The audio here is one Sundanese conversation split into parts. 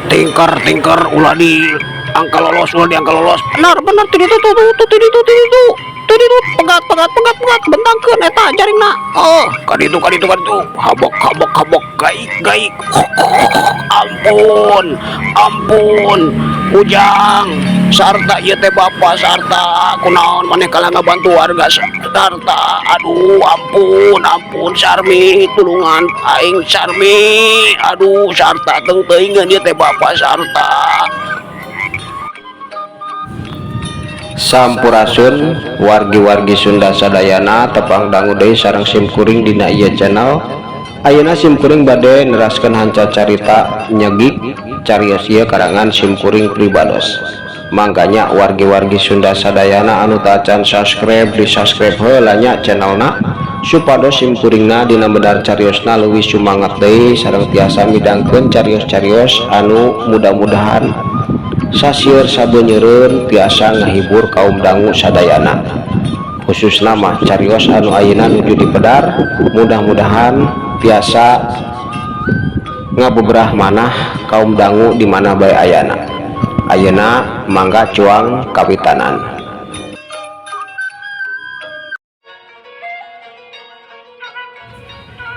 Tingker tingker ulah di angka lolos, ulah di angka lolos. Benar benar, tuh itu tuh tuh tuh itu tuh itu tuh itu, pegat pegat pegat pegat, bentangkeun eta jaringna. Oh, kaditu kaditu kaditu, habok habok habok, gaik gaik. Ampun ampun, Ujang sarta, ieu teh bapak sarta. Kunaon maneh kalah ngabantu warga sarta? Aduh, ampun ampun, Sarmi, tulungan aing, Sarmi. Aduh, sarta, teu teuingeun, ieu teh bapak sarta. Sampurasun wargi-wargi Sunda sadayana, tepang dangu deui sareng simkuring dina ieu channel. Ayeuna simkuring bade neraskeun hanca carita nyegik carios ieu karangan simkuring pribados. Mangkanya wargi-wargi Sunda sadayana anu tacan subscribe, di subscribe heula nya channelna, supados simkuringna dina medar cariosna leuwih sumangat deui sareng tiasa midangkeun carios-carios anu mudah-mudahan sasieur sabeunyereun tiasa ngahibur kaum dangu sadayana, khususna mah carios anu ayeuna nuju dipedar, mudah-mudahan tiasa ngabeberah manah kaum dangu di mana bae ayana. Ayeuna mangga cuang kawitanan.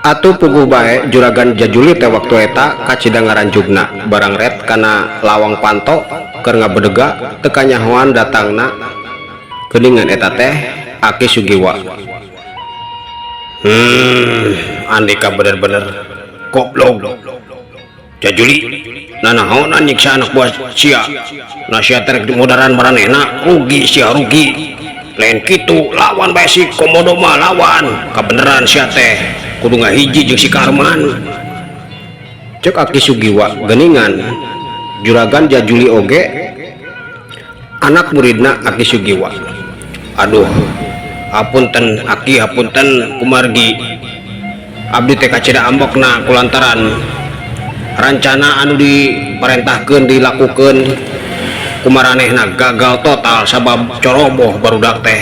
Atuh puguh bae Juragan Jajuli teh waktu eta kacida ngaranjugna barang ret kana lawang panto keur ngabedega, teu kanyahoan datangna geuningan eta teh Aki Sugiwa. Andika bener-bener goblok, Jajuli. Nanaonan nyiksa anak buah sia? Nah, sia teh rek mudaran maranehna, rugi sia, rugi. Lain kitu, lawan bae si Komodo mah, lawan. Kabeneran sia teh kudu ngahiji jeung si Karman, cek Aki Sugiwa. Geningan Juragan Jajuli oge anak muridna Aki Sugiwa. Aduh, hapunten Aki, hapunten, kumargi abdi teh kacida ambekna kulantaran rancana anu diparentahkeun dilakukeun kumaranehna gagal total sabab coroboh barudak teh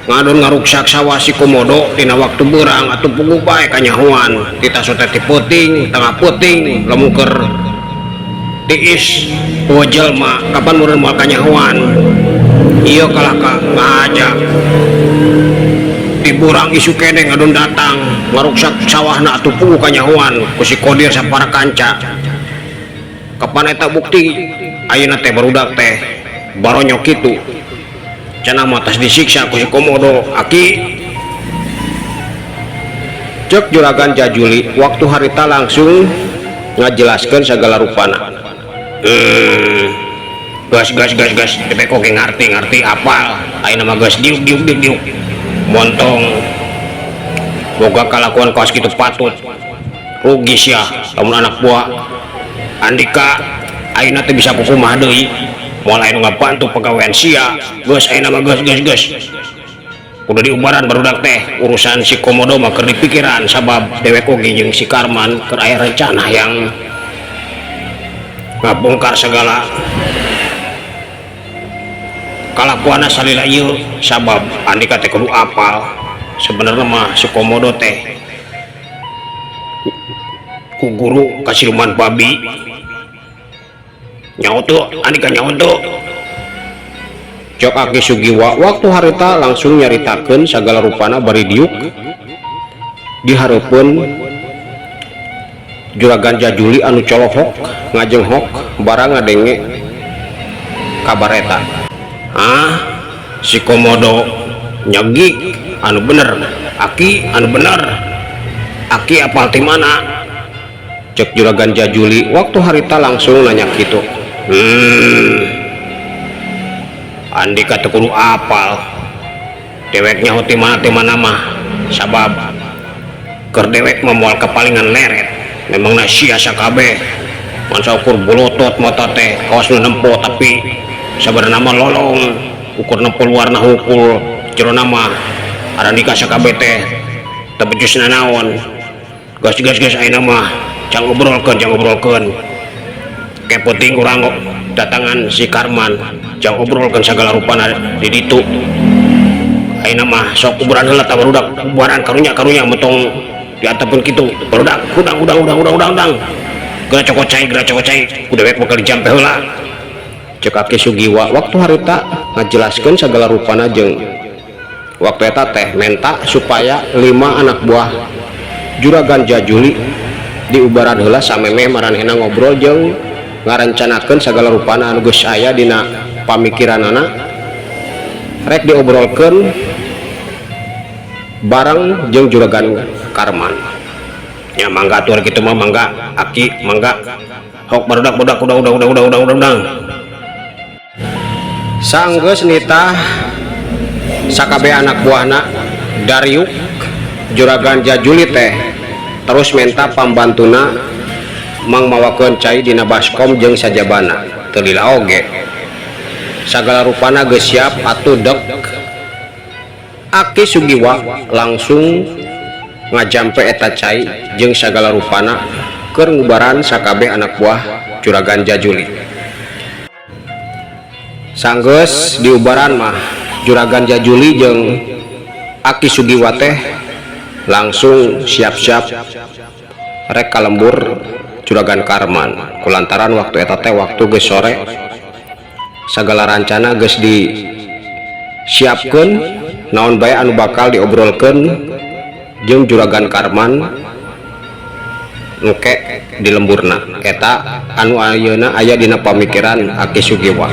ngadon ngaruksak sawah si Komodo dina waktu beurang. Atuh puguh bae kanyahoan tita teh ti peuting, tengah peuting, lamun keur tiis euweuh jelema, kapan meureun moal kanyahoan ieu? Kalah ka ngahaja di burang isu keneh ngadon datang ngaruksak sawahna. Atuh puguh kanyahoan ku si Kodir sapara kanca. Kapan eta bukti ayeuna teh barudak teh baronyok kitu? Cenah mah tos disiksa ku si Komodo, Aki, cek Juragan Jajuli waktu harita langsung ngajelaskeun segala rupana. Gas gas gas gas, dewek oge ngarti ngarti, apal ayeuna mah. Geus, diuk diuk diuk diuk, montong boga kalakuan kawas kitu, patut rugi sia lamun anak buah Andika ayeuna teh bisa kukumaha deui, moal aya nu ngabantu pagawean sia. Geus, ayeuna mah geus geus geus, kudu diubaran barudak teh. Urusan si Komodo mah keur dipikiran, sabab dewek oge jeung si Karman keur aya rencana yang ngabongkar segala kalakuanna salila ieu, sabab Andika teh kudu apal sebenarnya mah si Komodo teh ku guru ka siluman babi. Nyaho tuh Andika, nyaho tuh? Cok Aki Sugiwa waktu harita langsung nyaritakeun sagala rupana bari diuk di hareupeun Juragan Jajuli anu colohok ngajenghok barang ngadenge kabar eta. Ah, si Komodo nyegik anu bener, Aki, anu bener. Aki apal ti mana? Cek Juragan Jajuli waktu harita langsung nanya kitu. Andika teu kudu apal, dewek nyaho ti mana mah, sabab keur dewek mah moal kapalingan leret. Memangna sia sakabeh mangsa ukur bolotot mata teh kawas nu nempo, tapi sabenerna mah lolong, ukur nempo luarna hungkul, jerona mah arandika sakabeh teh teu becus nanaon. Gas, gas, gas, ayeuna mah jang obrolkeun, jang obrolkeun. Ke penting urang datangan si Karman, jang obrolkeun sagala rupana di ditu. Ayeuna mah sok kuburan heula tah, barudak, kuburan karunya, karunya metong diantepkeun kitu, barudak. Hudang, hudang, hudang, hudang, hudang, hudang. Geura cokot cai, geura cokot cai, ku dewek bakal dijampe heula. Cek Aki Sugiwa waktu harita ngajelaskeun sagala rupana jeung waktu eta teh menta supaya lima anak buah Juragan Jajuli diubaran heula samemeh maranehna ngobrol jeung ngarencanakeun sagala rupana anu geus aya dina pamikiranana rek diobrolkeun bareng jeung Juragan Karman. Ya mangga atuh, kitu mah mangga, Aki, mangga. Hok, barudak, barudak, udah, udah, udah, udah, udah, udah, udah. Sanggeus nitah sakabeh anak buahna dariuk, Juragan Jajuli teh terus menta pambantuna mang mawakeun cai dina baskom jeung sajabana. Teu lila oge sagala rupana geus siap atuh dek Aki Sugiwa langsung ngajampe eta cai jeung sagala rupana keur ngubaran sakabeh anak buah Juragan Jajuli. Sanggeus diubaran mah, Juragan Jajuli jeung Aki Sugiwa teh langsung siap-siap rek ka lembur Juragan Karman, kulantaran waktu eta teh waktu geus sore, sagala rancana geus disiapkeun naon bae anu bakal diobrolkeun jeung Juragan Karman engke di lemburna. Eta anu ayeuna aya dina pamikiran Aki Sugiwa.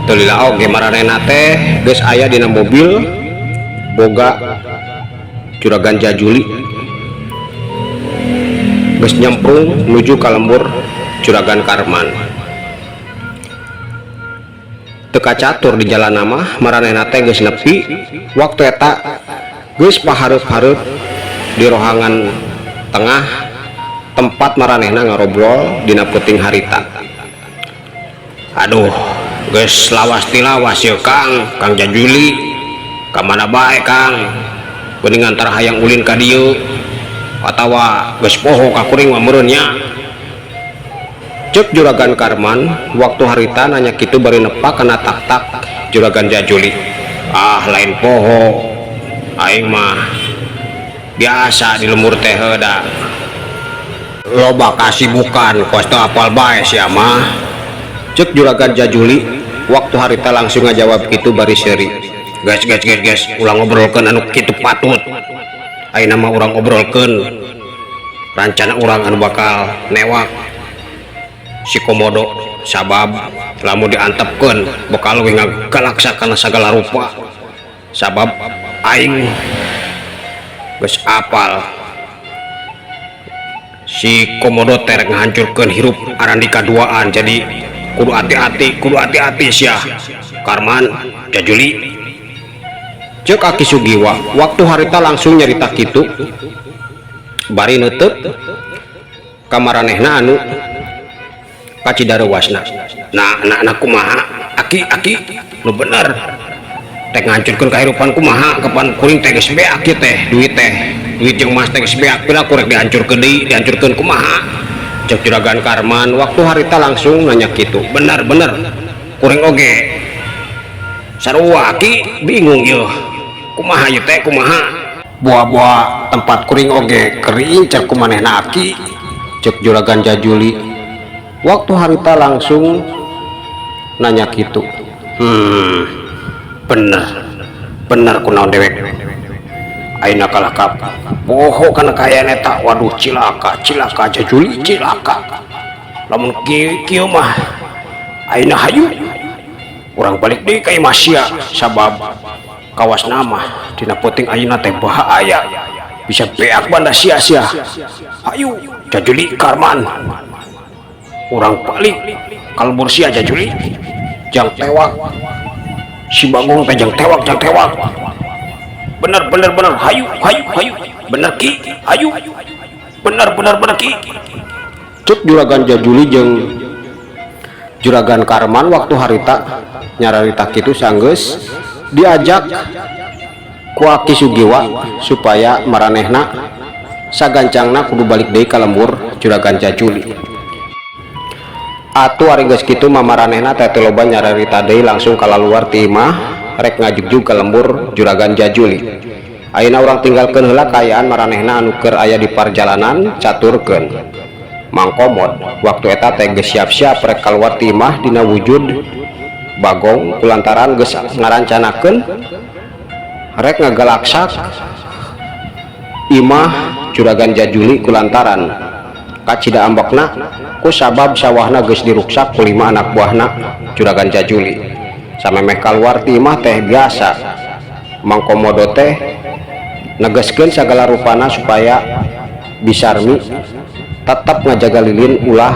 Teu lila oge maranehna teh geus aya dina mobil boga Juragan Jajuli, geus nyemprung nuju ka lembur Juragan Karman. Teu kacatur di jalan mah maranehna teh geus nepi. Waktu eta geus pahareup-hareup di rohangan tengah tempat maranehna ngarobrol dina peuting harita. Aduh, geus lawas tilawas yeuh, Kang. Kang Jajuli ka mana bae, Kang? Geuningan tara hayang ulin ka dieu atawa geus poho ka kuring mah meureun nya? Cek Juragan Karman waktu harita nanya kitu bari nepak kana tak-tak Juragan Jajuli. Ah, lain poho, aing mah biasa di lembur teh da loba kasibukan, kos teu apal bae sia mah. Cek Juragan Jajuli waktu harita langsung ngajawab kitu bari seuri. Guys, guys, guys, guys, ulah ngobrolkeun anu kitu patut. Ayeuna mah urang obrolkeun rancana urang anu bakal newak si Komodo, sabab lamun diantepkeun bakal leuwih ngagalaksa kana sagala rupa, sabab aing geus apal si Komodo teh rek ngahancurkeun hirup Arandika duaan. Jadi kudu hati-hati, kudu hati-hati sia, Karman, Jajuli. Cek Aki Sugiwa waktu harita langsung nyarita kitu bari neuteuk ka maranehna anu kacidarewasna. Nah, nah, nah, kumaha, Aki? Aki, nu bener teh ngahancurkeun kahirupan kumaha? Kapan kuring teh geus beak ieu teh, duit teh, duit jeung emas teh geus beak, pira kurek dihancurkeun deui, dihancurkeun kumaha? Cek Juragan Karman waktu harita langsung nanya kitu. Bener, bener, kuring oge sarua, Aki, bingung yeuh kumaha ieu teh, kumaha buah-buah tempat kuring oge kering cek kumanehna, Aki. Cek Juragan Jajuli waktu harita langsung nanya kitu. Bener bener kunaon dewek ayeuna kalah ka poho kana kaayaan eta. Waduh, cilaka, cilaka Jajuli, cilaka lamun kieu mah. Ayeuna hayu urang balik deui ka imah sia, sabab kawas nama dina peuting ayeuna teh bahaya, bisa beak banda sia-sia. Hayu Jajuli, Karman, urang balik ka lembur sia. Jajuli, jang tewak si Bagong teh, jang tewak, jang tewak. Bener bener bener, hayu hayu hayu, bener Ki, hayu, bener bener bener Ki. Cek Juragan Jajuli jeung Juragan Karman waktu harita nyararita kitu sanggeus diajak ku Aki Sugiwa supaya maranehna sagancangna kudu balik deui ka lembur Juragan Jajuli. Atuh ari geus kitu mah maranehna teh teu loba nyararita deui, langsung kalaluar ti imah rek ngajugjug ka lembur Juragan Jajuli. Ayeuna urang tinggalkeun heula kaayaan maranehna anu keur aya di parjalanan. Caturkeun Mang Komod waktu eta teh geus siap-siap rek kaluar ti imah dina wujud Bagong kulantaran geus ngarancanakeun rek ngagalaksak imah Juragan Jajuli kulantaran kacida ambekna ku sabab sawahna geus diruksak ku lima anak buahna Juragan Jajuli. Samemeh kaluar ti imah teh biasa Mang Komodo teh negeskeun sagala rupana supaya Bi Sarmi tetap ngajaga lilin ulah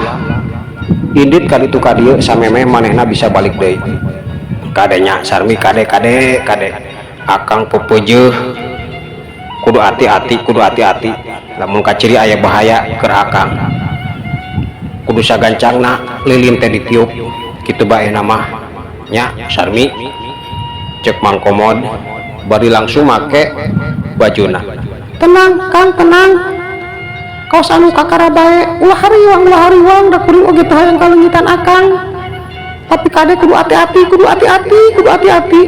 indit ka ditu ka dieu samemeh manehna bisa balik deui. Kadenya Sarmi, kade, kade, kade, akang pepeujeuh kudu hati-hati, kudu hati-hati. Lamun kaciri aya bahaya keur akang, kudu sagancangna lilin teh ditiup kitu bae mah nya Sarmi, cek Mang Komod bari langsung make bajuna. Tenang Kang, tenang, kaos anu kakara bae, ulah hariwang, ulah hariwang, da kuring oge teu hayang kaleungitan akang. Tapi kade, kudu hati-hati, kudu hati-hati, kudu hati-hati.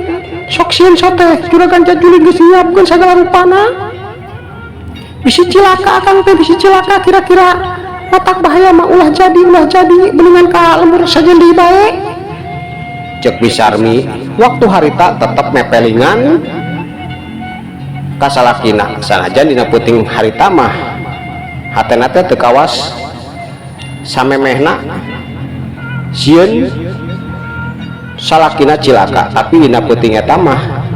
Sok sieun teh Juragan Jajuli geus nyiapkeun sagala rupana. Bisi cilaka akang teh, bisi cilaka. Kira-kira otak bahaya mah ulah jadi, ulah jadi, mendingan ka lembur saja deui bae. Cek Bi Sarmi waktu harita tetep mepelingan ka salakina sanajan dina peuting harita mah hatena teh teu kawas samemehna sieun salakina cilaka. Tapi dina peuting eta mah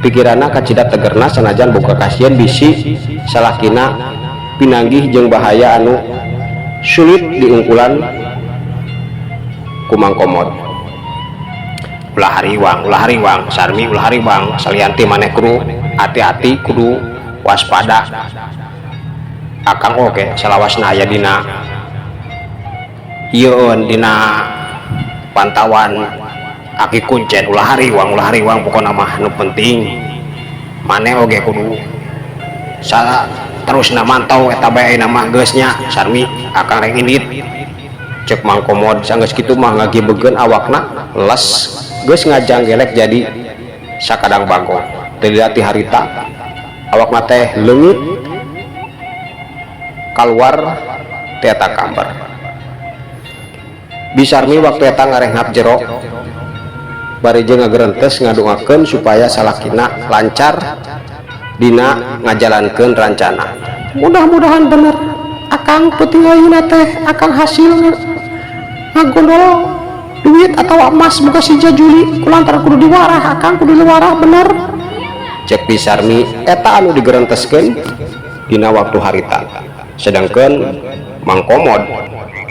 pikiranna kacida tegerna sanajan boga kasieun bisi salakina pinanggih jeung bahaya anu sulit diungkulan ku Mang Komod. Ulah hariwang, ulah hariwang Sarmi, ulah hariwang. Salianti maneh kudu hati-hati, kudu waspada. Akang oge salawasna aya dina ieu, dina pantauan Aki Kuncen. Ulah hariwang, ulah hariwang. Pokokna mah nu penting maneh oge kudu salah terus na mantau eta bae mah. Geus nya Sarmi, akang rek indit, cek Mang Komod. Sanggeus kitu mah ngagibegeun awakna les geus ngajanggelek jadi sakadang Bagong. Teu ti harita awakna teh leungit kaluar ti eta kamar. Bi Sarmi waktu eta ngarenghap jero bari jeung ngagerentes ngadongakeun supaya salakina lancar dina ngajalankeun rancana. Mudah-mudahan bener akang, peuting ayeuna teh akang hasil ngagondol duit atau emas buka si Jajuli kulantaran kudu diwarah akang, kudu diwarah bener. Cek Bi Sarmi eta anu digerenteskeun dina waktu harita. Sedangkan Mang Komod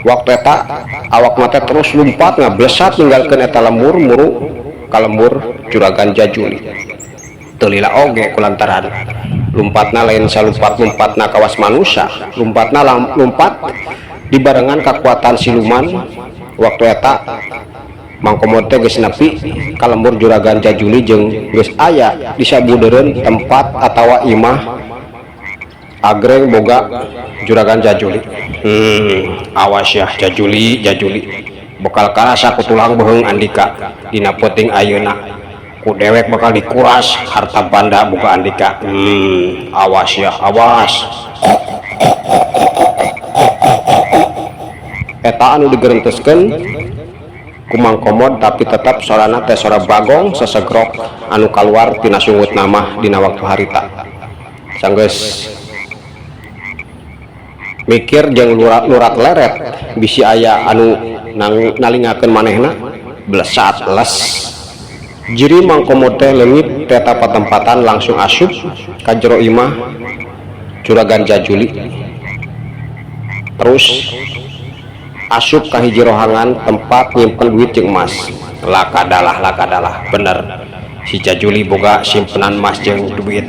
waktu eta awak teh terus lumpat ngablesat ninggalkeun eta lembur muru ka lembur Juragan Jajuli. Teu lila oge kulantaran lumpatna lain salumpat-lumpatna kawas manusia, lumpatna lumpat dibarengan kekuatan siluman. Waktu eta Mang Komod teh geus nepi ka lembur Juragan Jajuli jeung geus aya di sabudeureun tempat atawa imah agreng boga Juragan Jajuli. Awas ya Jajuli, Jajuli, bakal karasa ku tulang beuheung andika dina peuting ayeuna. Ku dewek bakal dikuras harta banda boga andika. Awas ya, awas. Eta anu digerenteskeun. Ku Mang Komod, tapi tetap sorana teh sora bagong sesegrok anu kaluar tina sungutna mah dina waktu harita. Sanggeus mikir jeung lurat leret bisi aya anu nalingakeun manehna, blesat les jiri Mang Komod teh leungit ti eta patempatan, langsung asup ka jero imah Juragan Jajuli, terus asup ka hiji rohangan tempat nyimpen duit jeung emas. Lakadalah, lakadalah, bener si Jajuli boga simpenan emas jeung duit.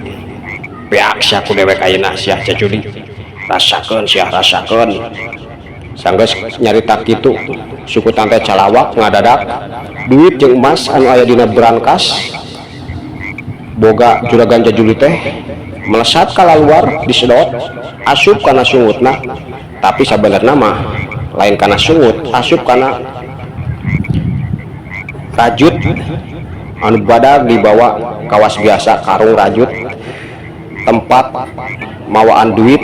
Beak sia ku dewek ayeuna, sia Jajuli, rasakeun sia, rasakeun. Sanggeus nyarita kitu, sukutan teh calawak. Ngadadak duit jeung emas anu aya dina brankas boga Juragan Jajuli teh melesat ka luar, disedot asup kana sungutna. Tapi sabenerna mah lain kana sungut, asup kana rajut anu badag dibawa, kawas biasa karung rajut tempat mawaan duit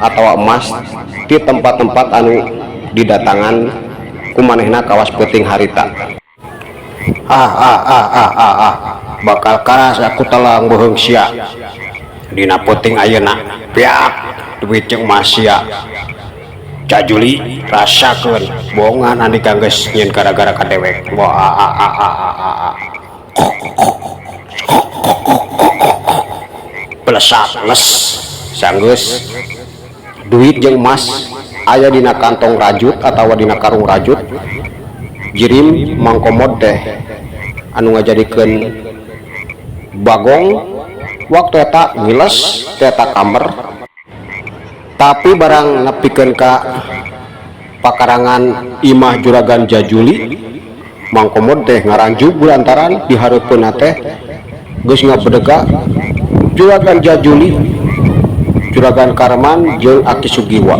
atau emas di tempat-tempat anu didatangan ku manehna kawas peuting harita. Ah ah ah ah ah ah, bakal karas aku telang beuheung sia dina peuting ayeuna. Beak duit jeung emas sia, Jajuli, rasakeun. Bohongan andika geus nyieun gara-gara ka dewek. Wah, ah, ah, ah, ah, ah, ah. Blesak les. Sanggeus duit jeung emas aya dina kantong rajut atawa dina karung rajut, jirim Mang Komod teh anu ngajadikeun bagong waktu eta ngiles ti eta kamer. Tapi barang nepikeun ka pakarangan imah Juragan Jajuli, Mang Komod teh ngaranjug lantaran di hareupeunna teh geus ngabedega Juragan Jajuli, Juragan Karman jeung Aki Sugiwa.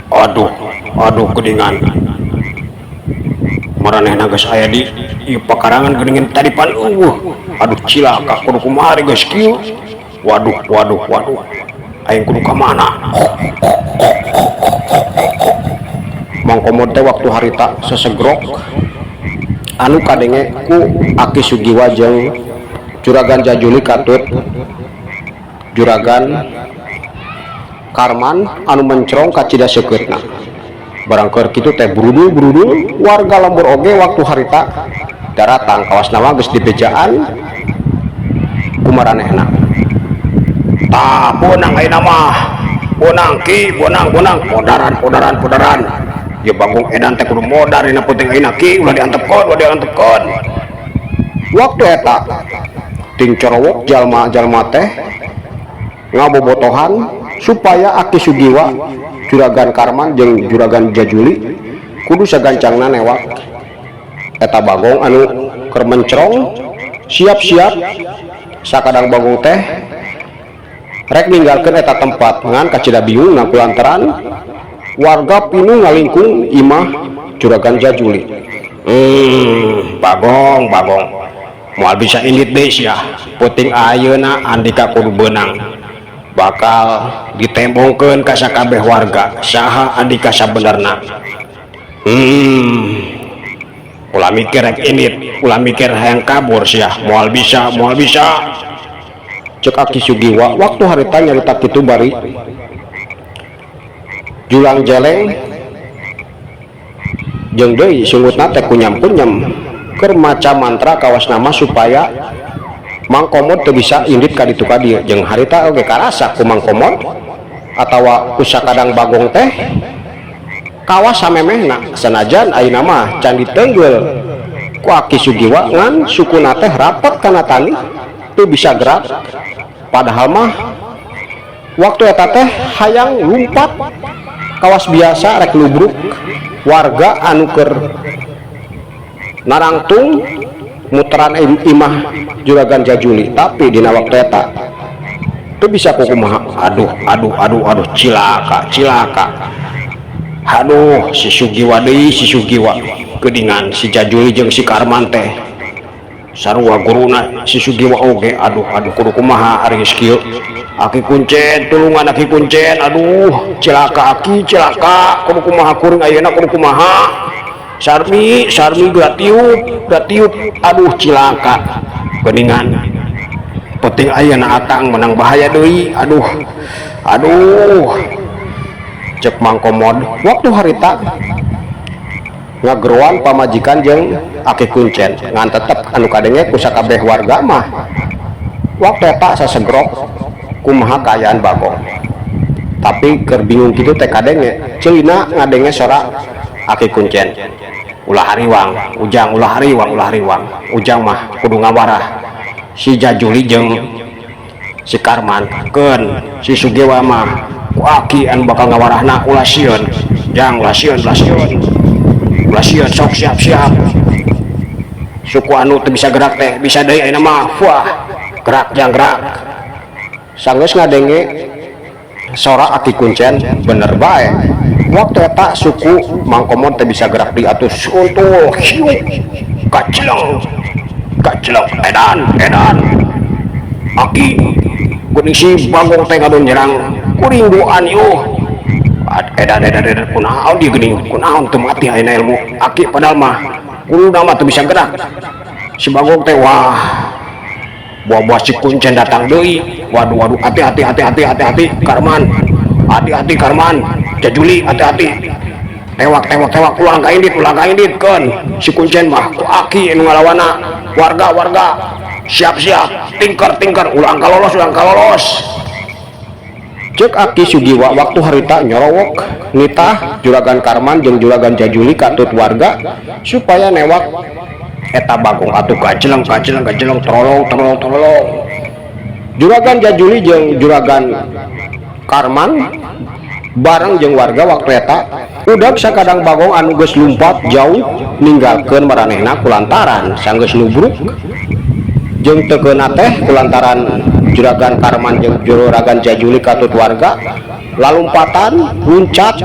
Aduh, aduh, geuningan maranehna geus aya di ieu pakarangan geuningan, tadi pan euweuh. Aduh, cilaka, kudu kumaha geus kieu? Waduh, waduh, waduh, aing kudu ka mana? Mang Komod teh waktu harita sesegrok anu kadenge ku Aki Sugiwa jeung Juragan Jajuli katut Juragan Karman anu mencrong kacida seukeutna. Barang keur kitu teh brudul brudul warga lembur oge waktu harita daratang, kawas nama geus dibejaan ku maranehna. Tah, bonang ayeuna mah, bonang ki, bonang, bonang, podaran, podaran, podaran. Ya, bagong edan teh kudu modar dina peuting ayeuna ki, ulah diantepkeun, ulah diantepkeun. Waktu eta ting corowok jalma-jalma teh ngabobotohan supaya Aki Sugiwa, Juragan Karman jeung Juragan Jajuli kudu sagancangna newak eta bagong anu keur mencrong. Siap-siap sakadang bagong teh rek ninggalkeun eta tempat, ngan kacida bingungna kulantaran warga pinuh ngalingkung imah Juragan Jajuli. Bagong, bagong, moal bisa indit deui sia. Peuting ayeuna andika kudu beunang, bakal ditembongkeun ka sakabeh warga saha andika sabenerna. Ulah mikir rek indit, ulah mikir hayang kabur sia, moal bisa, moal bisa, cek Aki Sugiwa waktu harita nyarita kitu bari julang jeleng jeung deui sungutna teh kunyam-kunyam keur maca mantra, kawas nama supaya Mang Komod teu bisa indit ka ditu ka dieu. Jeung harita oge karasa ku Mang Komod atawa ku sakadang bagong teh kawas samemehna. Sanajan ayeuna mah can diteunggul ku Aki Sugiwa, ngan sukuna teh rapet kana tani, teu bisa gerak. Padahal mah waktu eta teh hayang lumpat, kawas biasa rek nubruk warga anu keur narangtung muteran imah Juragan Jajuli, tapi dina waktu eta teu bisa kukumaha. Aduh, aduh, aduh, aduh, cilaka, cilaka. Aduh, si Sugiwa deui, si Sugiwa. Geuningan si Jajuli jeung si Karman teh sarua guruna si Sugiwa oge. Aduh, aduh, kudu kumaha ari geus kieu? Aki Kuncen, tulungan Aki Kuncen. Aduh, cilaka Aki, cilaka. Kudu kumaha kuring ayeuna, kudu kumaha? Sarmi Sarmi geura tiup geura tiup aduh cilaka geuningan penting ayeuna akang menang bahaya deui aduh aduh cek Mang Komod waktu harita ngageroan pamajikan jeung Aki Kuncen ngan tetep anu kadenge ku sakabeh warga mah waktu eta sasegrok kumaha kaayaan Bagong tapi keur bingung kitu teh kadenge ceulina ngadenge sora Aki Kuncen ulah hariwang Ujang ulah hariwang ulah hariwang Ujang mah kudu ngawarah si Jajuli jeung si Karman keun si Sugiwa mah ku Aki anu bakal ngawarahna ulah sieun Jang ulah sieun ulah sieun ulah sieun sok siap-siap suku anu teu bisa gerak teh bisa deui ayeuna mah wah gerak jang gerak sanggeus ngadenge sora Aki Kuncen bener bae waktu eta suku Mang Komod teh bisa gerak di atuh suntul hiuk kaceleng kaceleng edan edan Aki geuning si Bagong teh ngadon nyerang kuring duaan yuh edan edan edan kunaon dia geuning kunaon teu mati ayeuna ilmu Aki padahal mah kuduna mah teu bisa gerak si Bagong teh wah buah-buah si Kuncen datang deui waduh waduh hati-hati hati-hati hati-hati Karman hati-hati Karman Jajuli hati-hati tewak tewak tewak ulang ka indit ulang ka indit keun si Kuncen mah ku Aki nu ngalawana warga warga siap-siap tingker tingker ulang ka lolos ulang ka lolos cek Aki Sugiwa waktu harita nyorowok nitah Juragan Karman jeung Juragan Jajuli katut warga supaya newak eta Bagong atuh gajeleng gajeleng gajeleng trolong trolong trolong Juragan Jajuli jeung Juragan Karman bareng jeung warga waktu eta udag sakadang Bagong anu geus lumpat jauh ninggalkeun maranehna kulantaran sanggeus nubruk jeung teu keuna teh kulantaran Juragan Karman jeung Juragan Jajuli katut warga lalumpatan luncat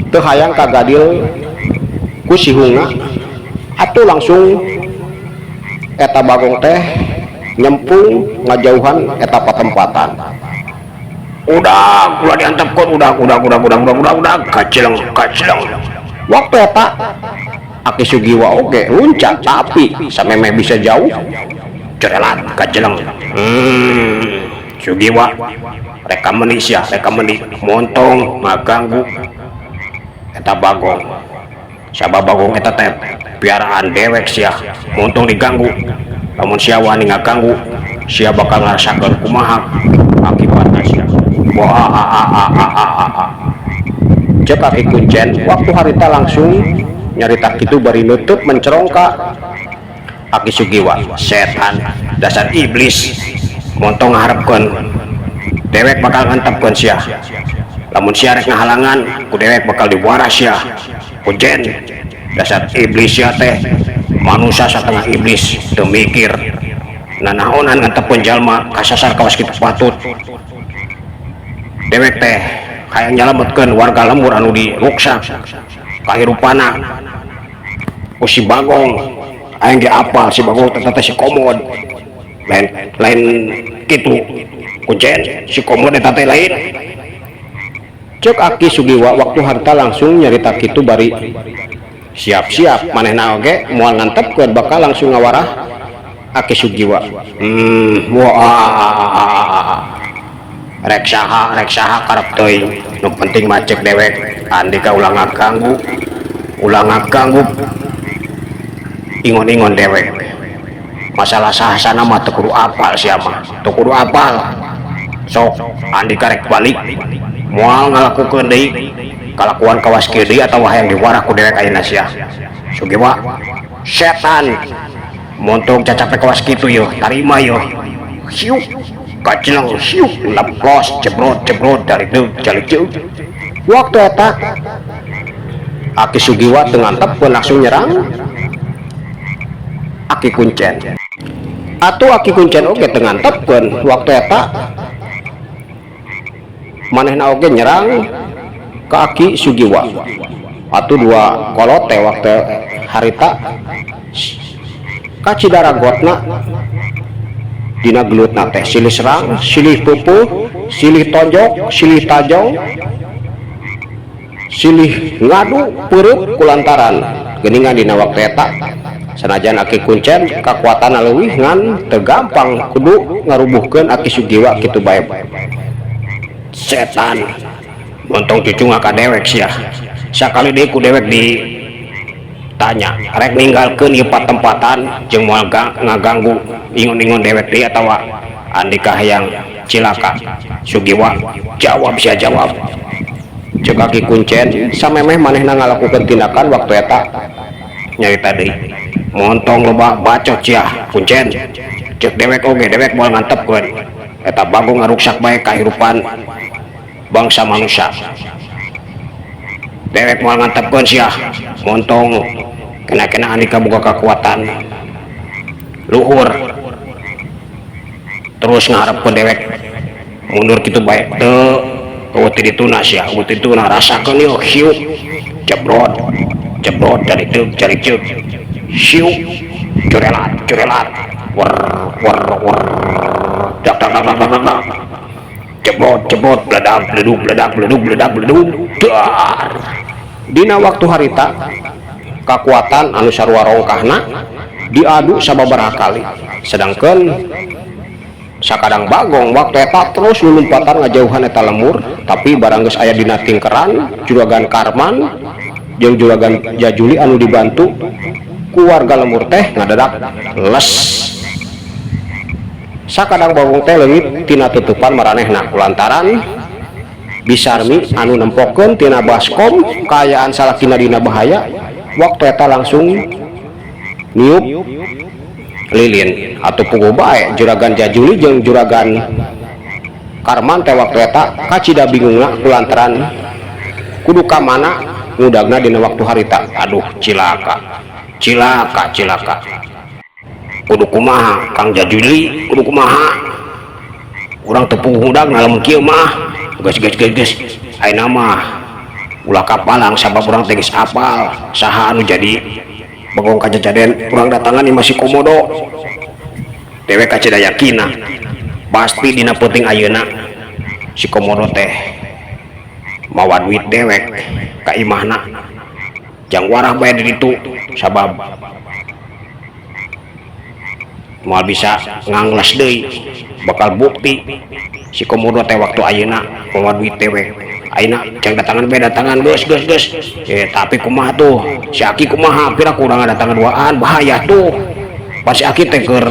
teu hayang kagadil ku si Hunga atuh langsung eta Bagong teh nyempung ngajauhan eta patempatan udah ulah diantepkeun udah udah udah udah udah udah udah kaceleng kaceleng waktu eta Aki Sugiwa oge luncat tapi samemeh bisa jauh cerelat kaceleng Sugiwa reka meuni sia reka meuni montong ngaganggu eta Bagong sabab Bagong eta teh piaraan dewek sia montong diganggu lamun sia wani ngaganggu sia bakal ngarasakeun kumaha akibatna sia wah cek Aki Kuncen waktu harita langsung nyarita kitu bari nutup mencerong ka Aki Sugiwa setan dasar iblis montong ngaharepkeun dewek bakal ngantepkeun sia lamun sia rek ngahalangan ku dewek bakal diwarah sia Kuncen dasar iblis sia teh manusia satengah iblis teu mikir nanaonan ngantepkeun jalma kasasar kawas kitu patut dewek teh hayang nyalametkeun warga lembur anu diruksak kahirupana ku si Bagong aing ge apal si Bagong teh teh si Komod lain lain kitu Kuncen si Komod eta teh lain cek Aki Sugiwa waktu harta langsung nyarita kitu bari siap-siap manehna oge moal ngantepkeun bakal langsung ngawarah Aki Sugiwa wah rek saha karep teuing nu penting mah cek dewek andika ulah ngaganggu ingon-ingon dewek masalah sahasana mah teu kudu apal sia mah teu kudu apal sok andika rek balik moal ngalakukeun deui kalakuan kawas kieu deui atawa hayang diwarah ku dewek ayeuna sia Sugiwa setan montong cacape kawas kitu yeuh tarima yeuh siuk kaceleng siuk leplos jebrot jebrot dari deuk jalik deuk waktu eta Aki Sugiwa teu ngantepkeun langsung nyerang Aki Kuncen atuh Aki Kuncen oge teu ngantepkeun waktu eta manehna oge nyerang ke Aki Sugiwa atuh dua kolot teh waktu harita kacida ragotna dina gelutna teh silih serang silih pupuk silih tonjok silih tajong silih ngadu peureuk kulantaran Geuningan dina waktu eta sanajan Aki Kuncen kakuatanna leuwih, ngan teu gampang kudu ngarubuhkeun Aki Sugiwa kitu bae. Setan, montong cucu ka dewek sia. Sakali deui ku dewek ditanya rek ninggalkeun ieu patempatan jeung moal ngaganggu ingon-ingon dewek deui atawa andika hayang cilaka Sugiwa? Jawab sia, jawab. Cek Aki Kuncen samemeh manehna ngalakukeun tindakan waktu eta. Nyarita deui, montong loba bacot sia, Kuncen. Cek dewek oge, dewek moal ngantepkeun eta Bagong ngaruksak bae kahirupan bangsa manusia. Dewek moal ngantepkeun sia. Montong kena-kena andika boga kekuatan luhur terus ngaharepkeun dewek mundur kitu bae, teu. Euweuh ti dituna sia, euweuh ti dituna. Rasakeun ieu. Hiuk, jebrot jebrot, cari ceuk cari ceuk, siuk, curelat curelat, wer wer wer, dak dak dak dak dak dak, jebrot jebrot, beledak beleduk beledak beleduk beledak beleduk, dar. Dina waktu harita kakuatan anu sarua rongkahna diadu sababaraha kali, sedangkan sakadang Bagong waktu eta terus lulumpatan ngajauhan eta lemur. Tapi barang geus aya dina tingkeran, Juragan Karman jeung Juragan Jajuli anu dibantu ku warga lemur teh ngadadak les. Sakadang Bagong teh leungit tina tutupan maranehna kulantaran Bi Sarmi anu nempokeun tina baskom kaayaan salakina dina bahaya waktu eta langsung niup lilin. Atau puguh bae Juragan Jajuli jeung Juragan Karman teh waktu eta kacida bingungna kulantaran kudu ka mana ngudagna dina waktu harita. Aduh, cilaka, cilaka, cilaka. Kudu kumaha, Kang Jajuli? Kudu kumaha? Urang teu puguh ngudagna lamun kieu mah. Geus, geus, geus, geus, ayeuna mah ulah kapalang, sabab urang teh geus apal saha anu jadi Bagong kajajaden. Urang datangan ieu masih Komodo. Dewek kacida yakina pasti dina peuting ayeuna si Komodo teh mawa duit dewek ka imahna. Jang warah bae di ditu, sabab moal bisa ngangles deui. Bakal bukti si Komodo teh waktu ayeuna mawa duit dewek. Ayeuna jang datangan bae, datangan. Geus, geus, geus. Eh, tapi kumaha tuh si Aki? Kumaha pira kurang datangan duaan? Bahaya tuh pas si Aki teh keur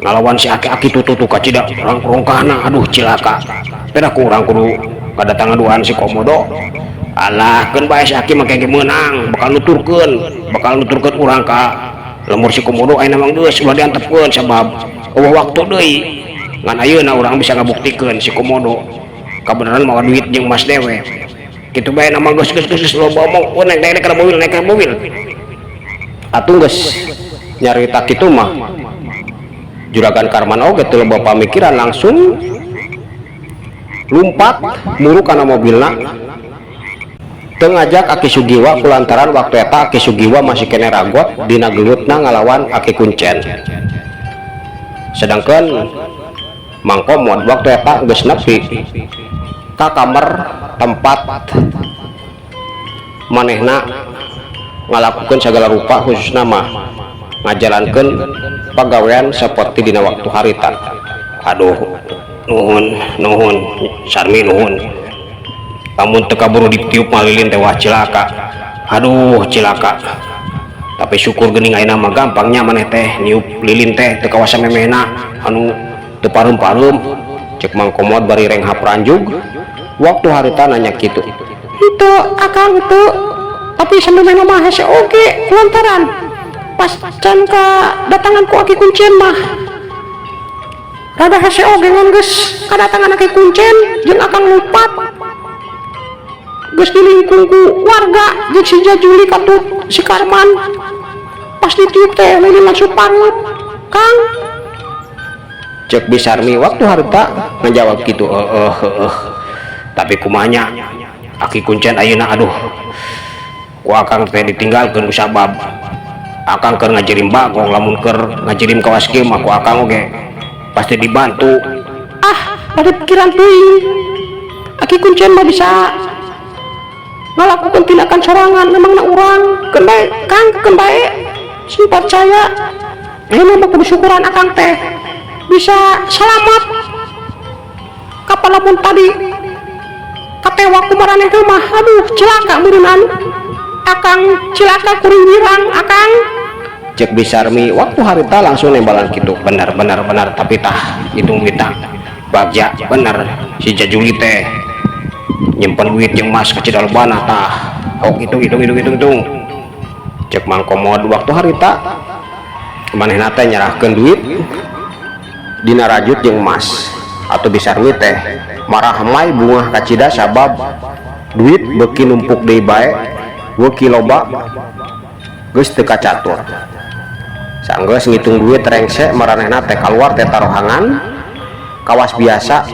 ngalawan si Aki. Aki tuh tuh tuh kacida rongkahna. Aduh, cilaka, pira kurang kudu kadatangan duaan si Komodo. Alah, keun bae, si Aki mah kayak meunang, bakal nuturkeun urang ka lemur si Komodo. Ayeuna mah geus, ulah diantepkeun, sabab euweuh waktu deui. Ngan ayeuna urang bisa ngabuktikeun si Komodo kabeneran mawa duit jeung emas dewek kitu bae nama. Geus, geus, geus, loba omong. Oh, naik, naik, naik ke mobil, naik ke mobil. Atuh geus nyarita kitu mah, Juragan Karman oge teu loba pamikiran, langsung lumpat muru kana mobilna, teu ngajak Aki Sugiwa kulantaran waktu eta Aki Sugiwa masih kene ragot dina gelutna ngalawan Aki Kuncen. Sedangkan Mang Komod waktu eta geus nepi ka kamar tempat manehna ngalakukeun segala rupa, khususna mah ngajalankeun pagawean seperti dina waktu harita. Aduh, nuhun, nuhun, Sarmi, nuhun. Lamun teu kaburu ditiup mah lilin teh, wah, cilaka. Aduh, cilaka. Tapi syukur geuning ayeuna mah gampangnya maneh teh niup lilin teh teu kawasa memehna anu teu pareum-pareum. Cek Mang Komod bari renghap ranjug waktu harita nanya kitu. Itu Akang itu, tapi sambil main mah hese oge kulantaran pas can kadatangan ku Aki Kuncen mah rada hese oge, ngan geus kadatangan Aki Kuncen jeung Akang lupat, geus dilingkung ku warga jeung si Jajuli katut si Karman, pas ditiup teh lilin langsung parut, Kang. Cek Bi Sarmi waktu harita ngajawab kitu. Heeh, heeh, tapi kumaha nya Aki Kuncen ayeuna? Aduh, ku Akang teh ditinggalkeun ku sabab Akang keur ngajirim Bagong. Lamun keur ngajirim kawas kieu mah ku Akang oge pasti dibantu. Ah, pada pikiran teuing, Aki Kuncen mah bisa. Ngalakukeun tindakan sorangan memangna urang. Keun bae Kang, keun bae. Sing percaya. Ayeuna mah kudu syukuran akang teh bisa salamat. Kapan lamun tadi katewa ku maraneh mah, aduh, cilaka meureunnan. Akang cilaka, kuring wirang akang. Cek Bi Sarmi waktu harita langsung nembalan gitu. Benar, benar, benar. Tapi tah itu mita bagja bener, si Jajuli teh nyimpen duit jeung mas kecil lobana. Tah, oh, hitung, hitung, hitung, hitung, hitung. Cek Mang Komod waktu harita manehna teh nyerahkeun duit dina rajut jeung emas. Atau Bi Sarmi teh marahmai bungah kacida sabab duit beuki numpuk deui bae, beuki loba, geus teu kacatur. Sanggeus ngitung duit rengse, maranehna teh kaluar teh tarohangan kawas biasa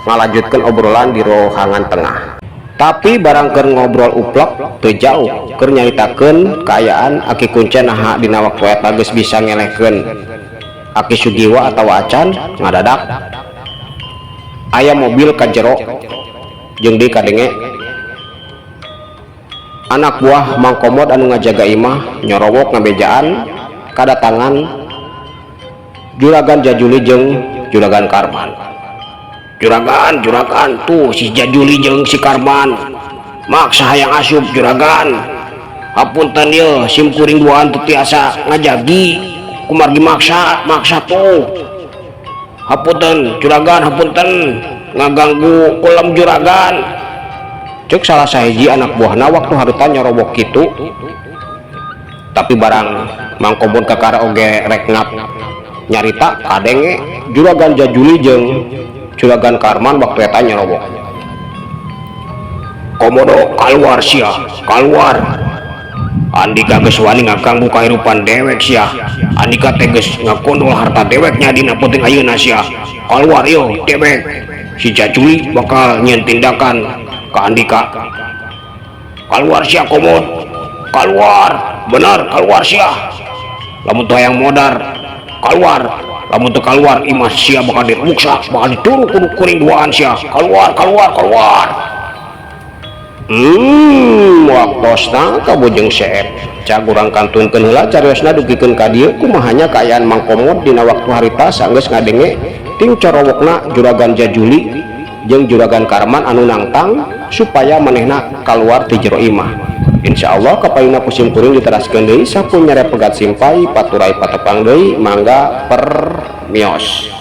ngalanjutkeun obrolan di rohangan tengah. Tapi barang keur ngobrol uplek teu jauh, keur nyaritakeun kaayaan Aki Kuncen naha dina waktu eta geus bisa ngelehkeun Aki Sugiwa atawa acan, ngadadak aya mobil ka jero jeung deui kadenge anak buah Mang Komod anu ngajaga imah nyorowok ngabejaan kadatangan Juragan Jajuli jeung Juragan Karman. Juragan, juragan, tuh si Jajuli jeung si Karman maksa hayang asup, juragan. Hapunten ye, sim kuring duaan teu tiasa ngajagi kumargi maksa maksa tuh. Hapunten, juragan, hapunten ngaganggu kolam juragan. Cek salah sahiji anak buahna waktu harita nyorowok kitu. Tapi barang Mang Komod kakara oge rek ngap nyarita, kadenge Juragan Jajuli jeung Juragan Karman waktu eta nyerobok. Komodo, keluar sia, keluar. Andika geus wani ngaganggu kahirupan dewek sia. Andika teh geus ngakondol harta deweknya dina penting ayeuna sia. Keluar yo dewek. Si Jajuli bakal nyieun tindakan ke Andika. Keluar sia, Komod. Keluar, bener, keluar sia. Lamun teu hayang modar, keluar. Lamun teu keluar, imah sia bakal diruksak, bakal dituru kudu kuring duaan sia. Keluar, keluar, keluar. Waktosna kabujeng seep. Cag urang kantunkeun heula cariosna dugikeun ka dieu kumahanya kaayaan Mang Komod dina waktu harita sanggeus ngadenge ting corowokna Juragan Jajuli jeung Juragan Karman anu nangtang supaya manehna kaluar ti jero imah. Insyaallah kapayuna ku sim kuring diteraskeun deui. Sampun nyere pegat simpay paturay patepang deui, mangga permios.